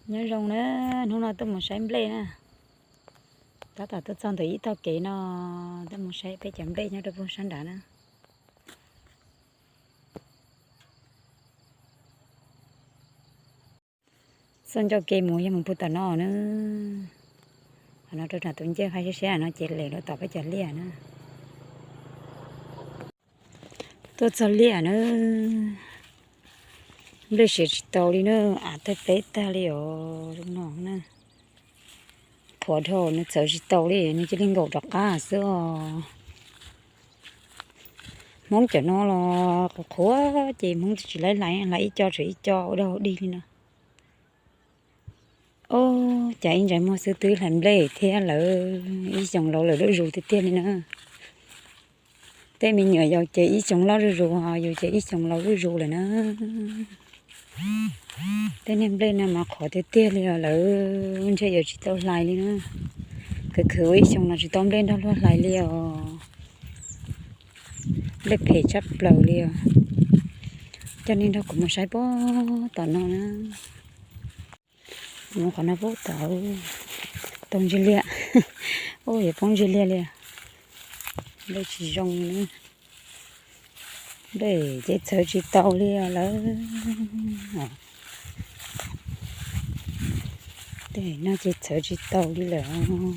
Nyob zoo na, hnub no tuaj mus saib nplej na. Tab tom tuaj txog ntawm ib tog kev no, tuaj mus saib peb cov nplej nyob rau puag sab nrad na. Txoj ncauj ke mus yog mus puag tom no na. Qhov no rau nram tus ncej hais siab siab no ces lem rau tom peb cov liaj na. Tuaj txog liaj na, nplej siav tsis tau li na, av tawg pleb tag li os zoo no na. Qhuav dhau nws txhawv tsis tau li, nws cia li nkaum rov qab xwb os. Hmoob cov no los qhuav qhuav ces Hmoob tsis laib hlais, hlais ib co tshuav ib co ua dog dig li no. Ub, cas ib ntsais muag xwb twb hlais nplej thiab lawv ib xyoos laus lawm zuj zus tiag tiag li na. Tej me nyuam yaus ces ib xyoos loj zuj zus, yus ces ib xyoos laus zuj zus lawm na. Tej niag nplej no mas qhuav tiag tiag li os, lawv ntshe yuav tsis tau hlais li na. Khwv khwv ua ib xyoos no tsis tau nplej nrog luag hlais li os. Nplej phem tshaj plaws li os. Coj nej nrog kuv mus saib puag tom no na. Mus qhov no puag tom, tau ntsig liaj. Ub, yuav poob ntsig liaj li. Nplej tsis zoo li. Nplej ces txhawv tsis tau li lawm. Tej no ces txhawv tsis tau li lawm.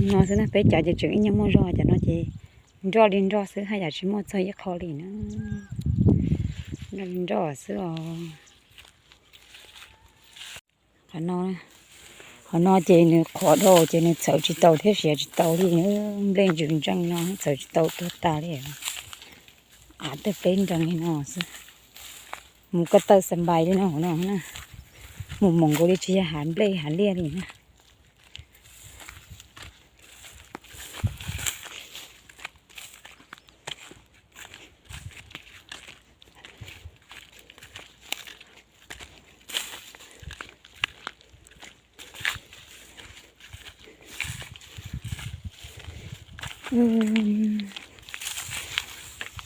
No xwb na, peb cov ces tseem ib nyuag muaj zog, cov no ces nroj li nroj xwb, haj yam tsis muaj txog ib qho li na. Nroj li nroj xwb os. Qhov no, qhov no ces nws qhuav dhau ces nws txhawv tsis tau thiab siav tsis tau li na. Nplej ntsws ntseej no txhawv tsis tau tuag tas li. Av tawg pleb nrees li no xwb. Mus ko taw xa npais li no hauv no na. Mus moos nkaus li tsis yog hav nplej hav liaj li na.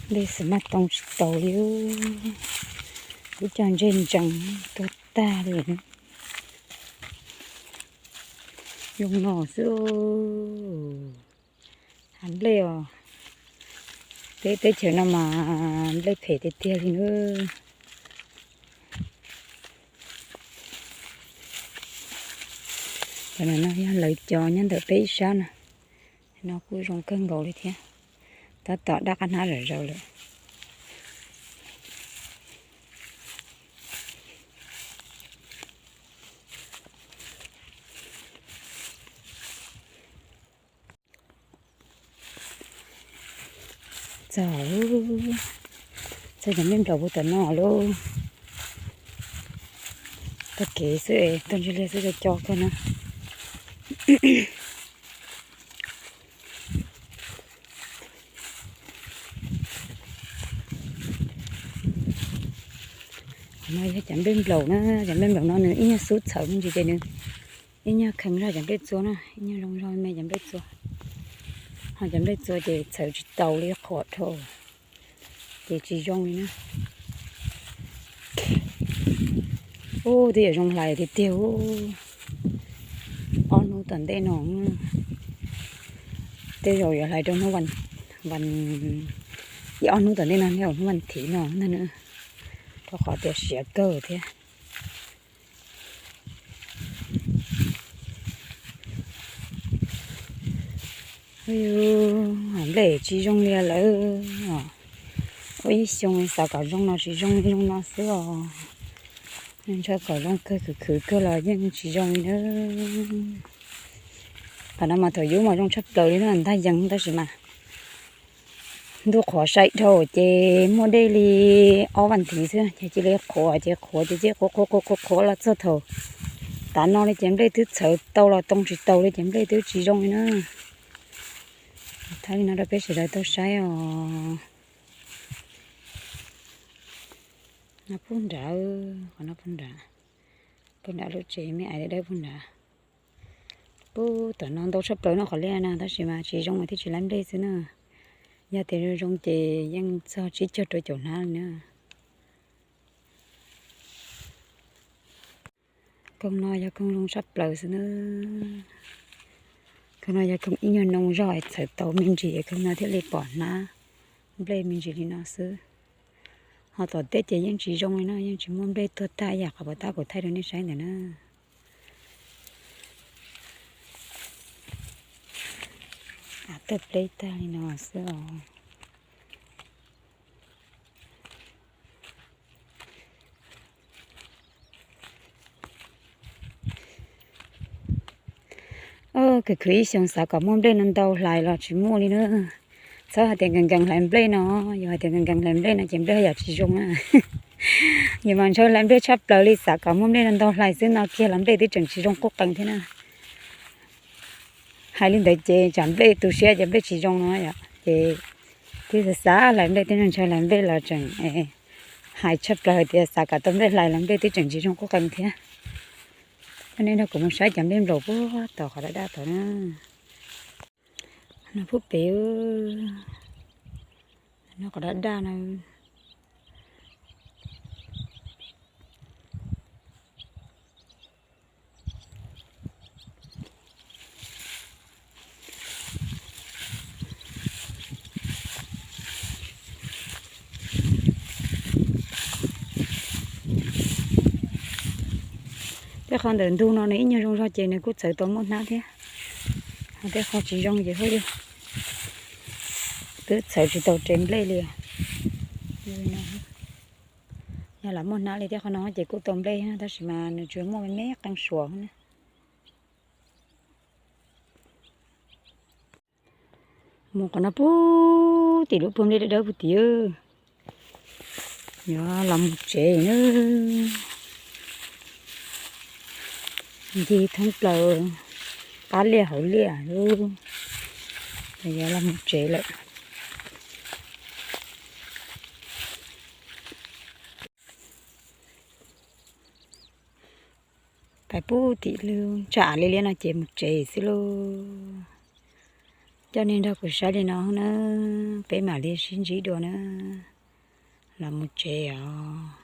Nplej xwb mas too tsis tau li. Ib co ntseg ntsees tuag tag li. Zoo no xwb. Hav nplej os. Peb teb chaws no mas nplej phem tiag tiag li na. Cov no yog lawv cov nyob ntawm peb ib sab na. No kuj zoo kawg nkaus li thiab. Tab tom daj qab hnab zom zaws lawm. Txog, txog cov nplej nplaum puag tom no lauj. Tag kev xwb, tag ntsig liaj xwb, co co kawg na. Qhov no yog cov nplej nplaum na, cov nplej nplaum no nws ib nyuag xub txhawv me ntsis ces nws ib nyuag kheev zog cov nplej txua na, ib nyuag zoo zog me cov nplej txua. Ho cov nplej txua ces txhawv tsis tau li, qhuav dhau ces tsis zoo li na. Ub, twb yuav zoo hlais tiag tiag ub. Ob hnub tom ntej no, tej zaum yuav hlais rau hnub vas, ib ob hnub tom ntej no, hnub vas thiv no ntag na, rau qhov tias siav kawg thiab. Nplej tsis zoo li lawm os. Ua ib xyoo xav kom zoo no tsis zoo li zoo no xwb os. Ntshaw kom zoo kawg, khwv khwv kawg los yeej tsis zoo li na. Qhov no mas thaum yub mas zoo tshaj plaws li na, ntag yees tab sis mas ntuj qhuav sai dhau ces muaj dej li ob vas thiv xwb ces cia li qhuav ces qhuav ces cia li qhuav qhuav qhuav qhuav qhuav los txog thaum tav no li ces nplej twb txhawv tau los too tsis tau li ces nplej twb tsis zoo li na. Thaij li no rau peb sawv daws tau saib os. No puag nrad, qhov no puag nrad, puag nrad lub tsev me aiv dawb dawb puag nrad. Puag tom no ntau tshaj plaws no qhov liaj no tab sis mas tsis zoo mas thiaj tsis laib nplej xwb na. Yog tias zoo zoo ces yeej txog tsib caug rau caum hnab li na. Koog no yog koog zoo tshaj plaws xwb na. Koog no yog koog ib nyuag noo zog es txhawv tau me ntsis es koog no thiaj li pom hnab nplej me ntsis li no xwb. Ho tom teb ces yeej tsis zoo li no, yeej tsis muaj nplej tuag tag ib yam qhov puas tab kuv thaij rau nej saib ntawd na. Av tawg pleb tag li no xwb os. Khwv khwv ib xyoos xav kom muaj nplej no ntau hlais los tsis muaj li na. Txhob hais tias nkees nkees hlais nplej no, yog hais tias nkees nkees hlais nplej no ces nplej yam tsis zoo na. Yus mas ntshaw hlais nplej tshaj plaws li, xav kom muaj nplej no ntau hlais xwb no kiag los nplej twb tseem tsis zoo qub qees thiab na. Hais li ntawd ces tsam nplej tu siab ces nplej tsis zoo no yom, ces twb xav xav hlais nplej, twb ntshaw hlais nplej los tseem hais tshaj plaws hais tias xav kom tau nplej hlais los nplej twb tseem tsis zoo qub qees thiab. Koj nej nrog kuv mus saib cov nplej nplaum puag tom qhov daj daj tod na. No pub pem, no qhov daj daj no. Tej qhov ntawm ntug no nws ib nyuag zoo zog ces nws kuj txhawv tau muaj hnab thiab. Ho tej qhov tsis zoo ces huaj yog twb txhawv tsis tau rev nplej li. Yog lam muaj hnab li tej qhov no ces kuj tau nplej tab sis mas nws tsuas muaj me me qee suav na. Mus qhov no pub tim lub puag nplej dawb dawb puag tim. Yuav los mus tsev na. Ncig thoob plaws qab liaj hauv liaj lub, yuav los mus tsev lawm. Pais pub tim lub tsam li liab no ces mus tsev xwb lauj. Coj nej nrog kuv saib li no na, peb mam li sib ntsib dua na. Los mus tsev os.